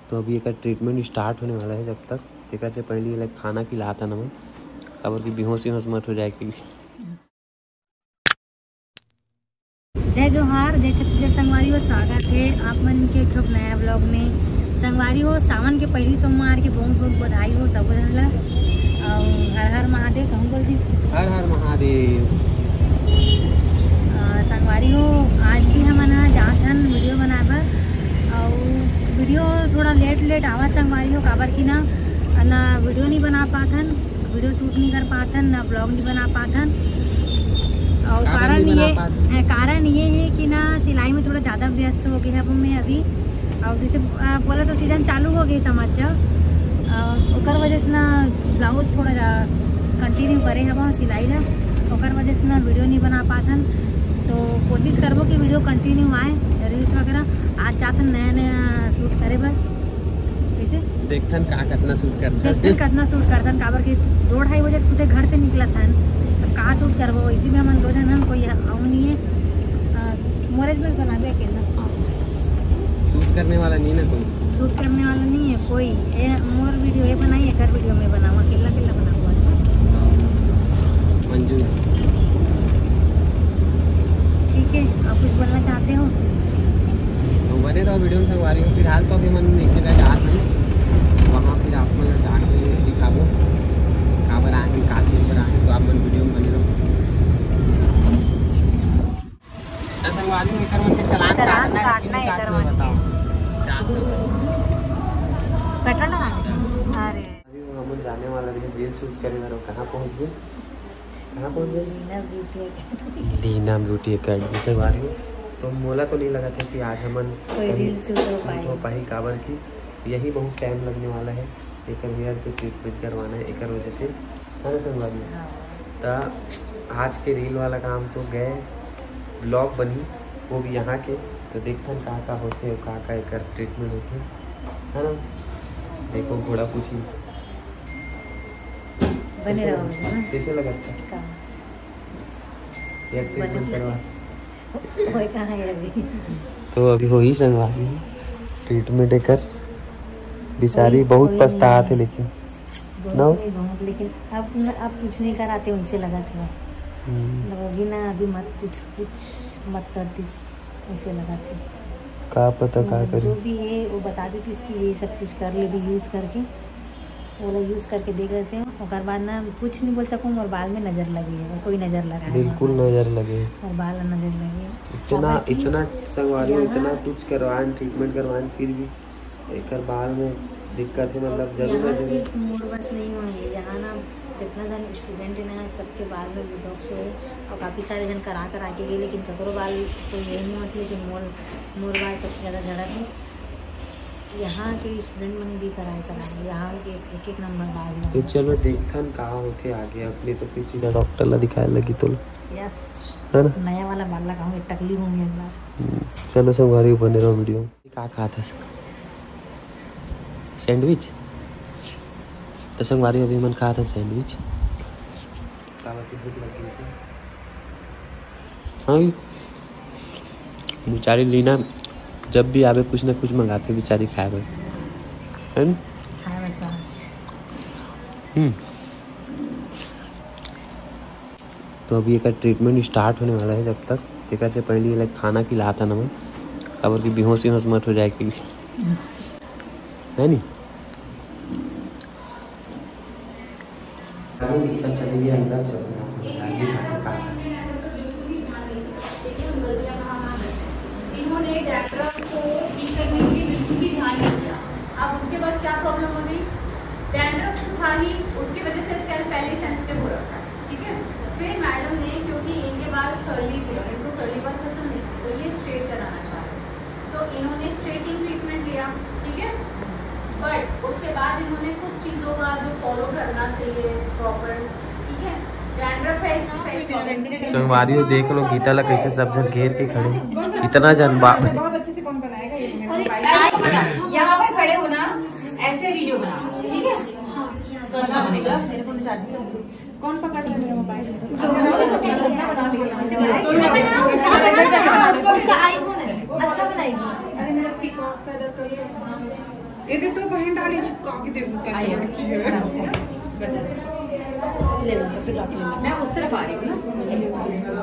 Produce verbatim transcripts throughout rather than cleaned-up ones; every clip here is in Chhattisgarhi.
तो अभी एकर ट्रीटमेंट स्टार्ट होने वाला है, जब तक एकर से पहले ये खाना खिलाता ना मैं, काबर कि बेहोश वेहोश मत हो जाए कि। जय जोहार, जय छत्तीसगढ़ संगवारी हो, स्वागत है आप मन के एक ठो नया ब्लॉग में। संगवारी हो, सावन के पहली सोमवार के बहुत बहुत बधाई हो सबो झन ला। और हर हर महादेव कहूँ बोल दी। हर हर महादेव। अ, संगवारी हो, आज भी हमन ह जात हन वीडियो बनाए बर। और वीडियो थोड़ा लेट लेट आवत संगवारी हो, काबर कि ना, ना वीडियो नहीं बना पात हन, वीडियो शूट नहीं कर पात हन, ना ब्लॉग नहीं बना पात हन। और काबर कारण नहीं बना ये पात? है, कारण ये है कि ना सिलाई में थोड़ा ज़्यादा व्यस्त हो गए हब मैं अभी। और जैसे, आ, बोला तो सीजन चालू हो गई समझ जा, आ, ओकर वजह से ना ब्लाउज थोड़ा कंटिन्यू करे हब सिलाई ला, ओकर वजह से ना वीडियो नहीं बना पात हन। तो कोशिश करबो कि वीडियो कंटिन्यू आए, रील्स वगैरह। आज जात हन नया नया शूट करे बर। कैसे? देखथन का कितना शूट करथन। देखथन कितना शूट करथन, काबर कि दो ढाई बजे खुदे घर से निकलत हन, तो का शूट करबो? इसी में हमन दो झन हन, कोई आऊ नहीं है। आ, मोरे में बनाबे अकेला। शूट करने वाला नहीं ना कोई। शूट करने वाला नहीं है कोई। ए, मोर वीडियो ये बनाई, एकर वीडियो में बनाऊँ, अकेला अकेला बनाऊँ। अच्छा। मंजूर। ठीक है, आप कुछ बोलना चाहते हो? तो बने रहो वीडियो में संगवारी हो। फिलहाल तो अभी मन एक जगह जात हन, वहाँ फिर आप मन जाके दिखाबो, काबर आए हैं, का चीज़ पर आए हैं, तो आप मन वीडियो में बने रहो। तो संगवारी हो, एकर मन के चालान चालान काटना है, काटना है लेकिन एकर काटना मन के। बताओ। चार सौ। पेट्रोल लगा दे। अरे। अभी वो हमन जाने वाला रहे रील शूट करे बर, वो कहाँ पहुँच गए? कहाँ पहुँच गए? Leena beauty academy. Leena beauty academy से बात हुई। तो मोला तो नहीं लगा था कि आज हमन कोई कहीं रील शूट हो शूट हो पाही। पाही, काबर कि यही बहुत टाइम लगने वाला है। एकर हेयर के ट्रीटमेंट करवाना है, एकर वजह से, है ना संगवारी? हाँ। त आज के रील वाला काम तो गए, ब्लॉग बनी, वो भी यहाँ के। तो देखथन का का होथे और का का एकर ट्रीटमेंट होथे, है ना? देखो घोड़ा पूछी। बने कैसे रहो, लगा? है ना? कैसे लगा? अच्छा। का? यार, ट्रीटमेंट बने करवा। ओए, कहाँ है अभी? तो अभी वही संगवारी ट्रीटमेंट एकर, बेचारी वही, बहुत वही पछतात है, नहीं। लेकिन बहुत ना? नहीं, बहुत, लेकिन अब न, अब कुछ नहीं कराते, वैसे लगा था। हम्म। मतलब, अभी ना, अभी मत कुछ, कुछ मत करती, ऐसे लगा था। का पता का हम्म, करी। जो भी है, वो बता देती इसकी, ये सब चीज़ कर ले भी यूज़ करके। ओला यूज़ करके देख लेते हैं, ओकर बाद ना कुछ नहीं बोल सकूँ, मोर बाल में नज़र लगे है, कोई नज़र लगा है बिल्कुल मोर बाल। नज़र लगे। मोर बाल में नज़र लगे। इतना, काबर कि इतना संगवारी हो, यहाँ इतना कुछ करवान, ट्रीटमेंट करवान, फिर भी एकर बाल में दिक्कत है, मतलब, जरूर यहाँ है, जरूर। सिर्फ मोर बस नहीं हुआ है, यहाँ ना जितना जन स्टूडेंट है ना, सबके बाल में बोटॉक्स हो और काफ़ी सारे जन करा करा के गए, लेकिन ककरो बाल कोई ये नहीं होती, लेकिन मोर, मोर बाल सबसे ज़्यादा झड़त है। यहाँ के स्टूडेंट मन भी कराए कराए, यहाँ के एक एक नंबर बाल तो। चलो देखथन का होथे आगे, अपने तो फिर सीधा डॉक्टर ला दिखाए लगी तो। यस। है ना? नया वाला बाल लगाऊंगी, टकली होंगी एक बार। हम्म, चलो संगवारी बने रहो वीडियो। का खात हस? सैंडविच। तो संगवारी अभी मन खात हन सैंडविच। काबर की भूख लग गई थी। हाँ, बेचारी लीना जब भी आवे, कुछ ना कुछ मंगाथे बेचारी खाए बर, है ना? खाए बर तो। हम्म। तो अभी एकर ट्रीटमेंट स्टार्ट होने वाला है, जब तक एकर से पहले ये खाना खिलाता ना मैं, काबर कि बेहोश वेहोश मत हो जाए कि, है नी? अरे, इतना चले गया अंदर, चल रहा है। इन्होंने डैंड्रफ को ठीक करने के लिए बिल्कुल भी ध्यान नहीं दिया। अब उसके बाद क्या प्रॉब्लम हो गई? डैंड्रफ तो था ही, उसकी वजह से स्कैल्प पहले ही सेंसिटिव हो रखा है, ठीक है। फिर मैडम ने, क्योंकि इनके बाल कर्ली थे और इनको कर्ली बाल पसंद नहीं थे, तो ये स्ट्रेट कराना चाह रहे थे। तो इन्होंने स्ट्रेटिंग ट्रीटमेंट लिया, ठीक है, बट उसके बाद इन्होंने कुछ चीज़ों का जो फॉलो करना चाहिए प्रॉपर, ठीक है, डैंड्रफ है, इस पे संगवारी हो, देख लो गीता ला कैसे सब झन घेर के खड़े, इतना झन बाप रे। बहुत अच्छे से कौन बनाएगा ये तो मेरा मोबाइल। यहाँ पर खड़े हो ना, ऐसे वीडियो बनाओ, ठीक है? तो अच्छा बनेगा। मेरे फोन में चार्जिंग है। कौन पकड़ रहा है मेरा मोबाइल? उसका आईफोन है, अच्छा बनाएगी। अरे मेरा पिक ऑफ का इधर करिए। ये दे तो बहन डाली चिपका के देखो कैसे आइए। लड़की है। आराम से। ले लो, फिर रख लो। मैं उस तरफ आ रही हूँ ना,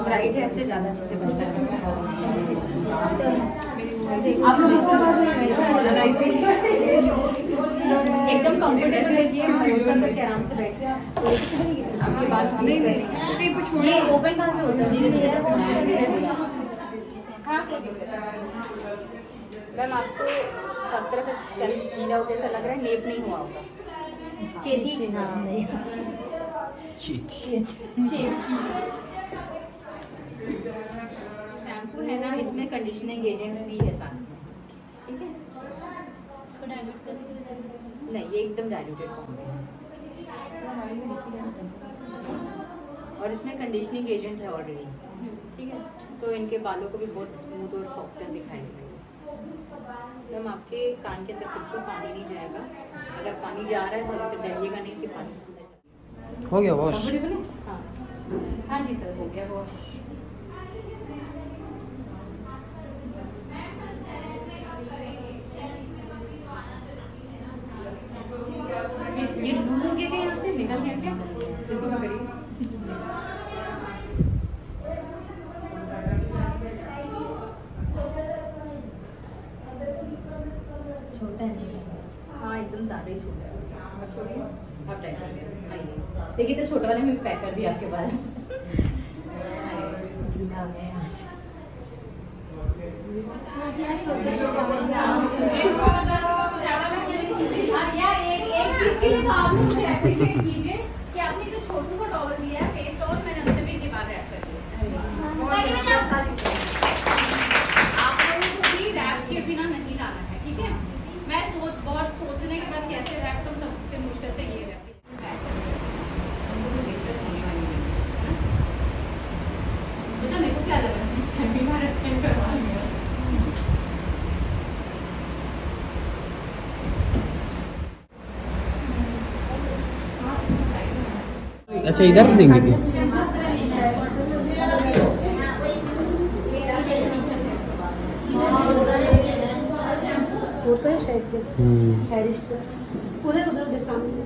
ब्राइट हेड से ज़्यादा अच्छे से बन जाएगा। आप लोग उसके बाद एकदम कंफर्टेबल बैठिए, भरोसा करके आराम से बैठिए। आपकी बात नहीं, नहीं, नहीं, कुछ ये ओपन कहाँ से होता है? धीरे धीरे। हाँ, क्या दिक्कत है? मैम, आपको सब तरफ से स्कैल्प गीला हो जैसा लग रहा है, नेप नहीं हुआ होगा। चेथी। हाँ। चेथी। चेथी। शैम्पू है ना, इसमें कंडीशनिंग एजेंट भी है साथ में, ठीक है? इसको डाइल्यूट करने की जरूरत नहीं। नहीं, ये एकदम डाइल्यूटेड फॉर्म में है। और इसमें कंडीशनिंग एजेंट है ऑलरेडी, ठीक है, तो इनके बालों को भी बहुत स्मूथ और सॉफ्ट दिखाई देगा। मैम, आपके कान के अंदर बिल्कुल पानी नहीं जाएगा। अगर पानी जा रहा है तो हमसे डरिएगा नहीं कि पानी पूरा चला। हो गया वॉश। कंफर्टेबल है? हाँ। हाँ जी सर, हो गया वॉश। ये, ये लूज हो गया क्या? यहाँ से निकल गया क्या? इसको पकड़िए। छोटा है। हाँ, एकदम ज़्यादा ही छोटा है। अब छोड़िए, अब पैक कर दिया। आइए। देखिए, तो छोटे वाले में भी पैक कर दिया आपके बाल। गीला हो गया यहाँ से। अब यार, एक, एक चीज़ के लिए तो आप लोग मुझे अप्रिशिएट कीजिए कि आपने जो छोटू को टॉवल दिया है, फेस टॉवल, मैंने उससे भी ये बात रैप कर दी। आप लोगों को भी रैप के बिना नहीं लाना है, ठीक है? मैं सोच, बहुत सोचने के बाद कैसे रैप करूँ, तब फिर मुश्किल से ये रैप। हमको कोई दिक्कत होने वाली नहीं है, है ना? पता मेरे को क्या लगा, मैं सेमिनार अटेंड करवा लूँगा। अच्छा, इधर देंगे क्या? वो तो है शायद के। हम्म। हैरिस तो। उधर, उधर, उधर सामने।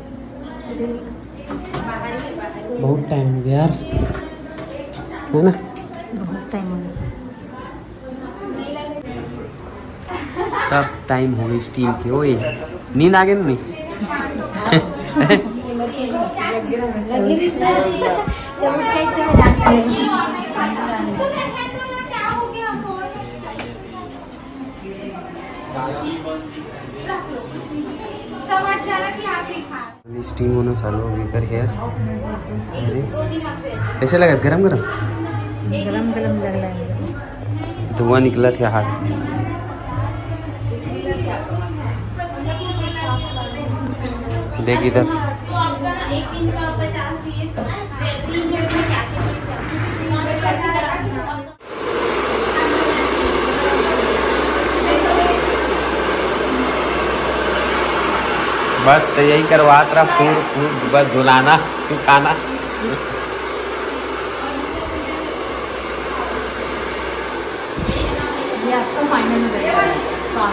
बहुत टाइम हो गया यार, है ना? बहुत टाइम हो गया। कब टाइम हो गई स्टीम के? ओए, नींद आ गई ना? नहीं। समझ जाना कि आप ही खा। स्टीम होना चालू हो गई कर हेयर। अरे, कैसे लगा? गरम गरम? गरम गरम लग रहा है। धुआं निकला था हाथ। देख इधर। बस तो यही करवात रहा, पूर, पूर, बस धुलाना, सुखाना। ये आपका फाइनल रिजल्ट है। हाँ।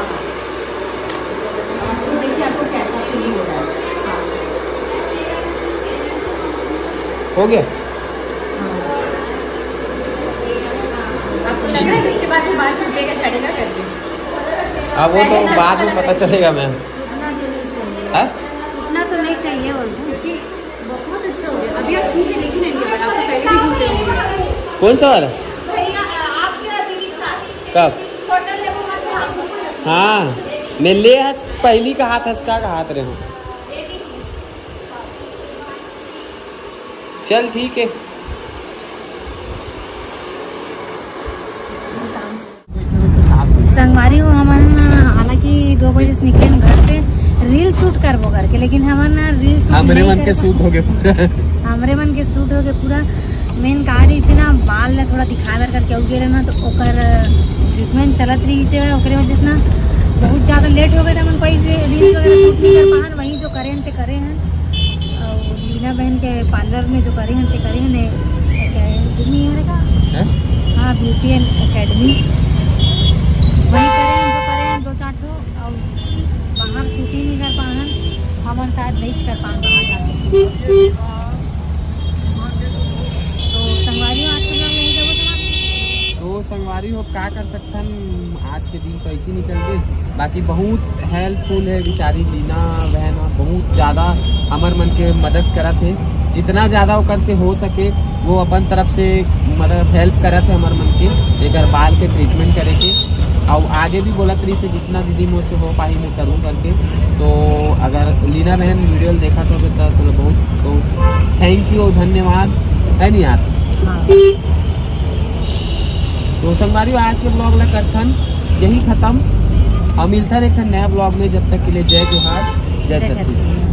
तो देखिए आपको कैसा फील हो रहा है। हाँ। हो गया। हाँ। आपको लग रहा है कि इसके बाद में बाल टूटेगा, झड़ेगा करके? अब वो तो बाद में पता चलेगा मैम। उतना तो नहीं चाहिए। हाँ? उतना तो नहीं चाहिए और क्योंकि बहुत अच्छा हो गया। अभी आप छू के देखिए ना इनके बाल, आपको पहले भी टूटे होंगे। कौन सा वाला? भैया, आपके और दीदी के साथ। कब? होटल में वो मत, हाँ, मैं ले हस पहली का हाथ हंसका का हाथ रहे हूँ। चल ठीक है। संगवारी हो, हमन हालांकि दो बजे से निकले हम घर से रील शूट करबो करके, लेकिन हमन ना रील शूट हमरे नहीं मन के करबो। शूट हो गए पूरा। हमरे मन के शूट हो गए पूरा। मेन का रहिसे ना, बाल ला थोड़ा दिखाए बर करके अउ गे रहे ना, तो ओकर ट्रीटमेंट चलत रहिसे, ओकरे वजह से ना बहुत ज़्यादा लेट हो गए, तो हमन कोई भी रील्स वगैरह शूट नहीं कर पाए। वहीं जो करे हन ते करे हन। और लीना बहन के पार्लर में जो करे हन ते करे हन, ए, क्या है, दिल्ली है का? हैं? हाँ, ब्यूटी एंड एकेडमी। वहीं करे हन, जो करे हन, दो चार ठो, और बाहर शूटिंग साथ reach कर पाऊंगा आप लोग। तो संगवारी हो, आज के vlog यहीं पे समाप्त। तो संगवारी हो, का कर सकथन, आज के दिन तो ऐसे निकल गए। बाकी बहुत helpful है बेचारी लीना बहन, बहुत ज़्यादा हमर मन के मदद करत है। जितना ज़्यादा ओकर से हो सके, वो अपन तरफ से, मतलब, help करत है हमर मन के, एकर बाल के treatment करे के। और आगे भी बोलत रही से, जितना दीदी मोर से हो पाही, मैं करूँ करके। तो अगर लीना बहन video देखत हो तो, तो बहुत, बहुत thank you, धन्यवाद, है नहीं यार? हाँ। तो संगवारी हो, आज के vlog ला करथन यही खत्म। हम मिलथन एक ठन नया vlog में, जब तक के लिए जय जोहार, जय जय छत्तीसगढ़। छत्तीसगढ़।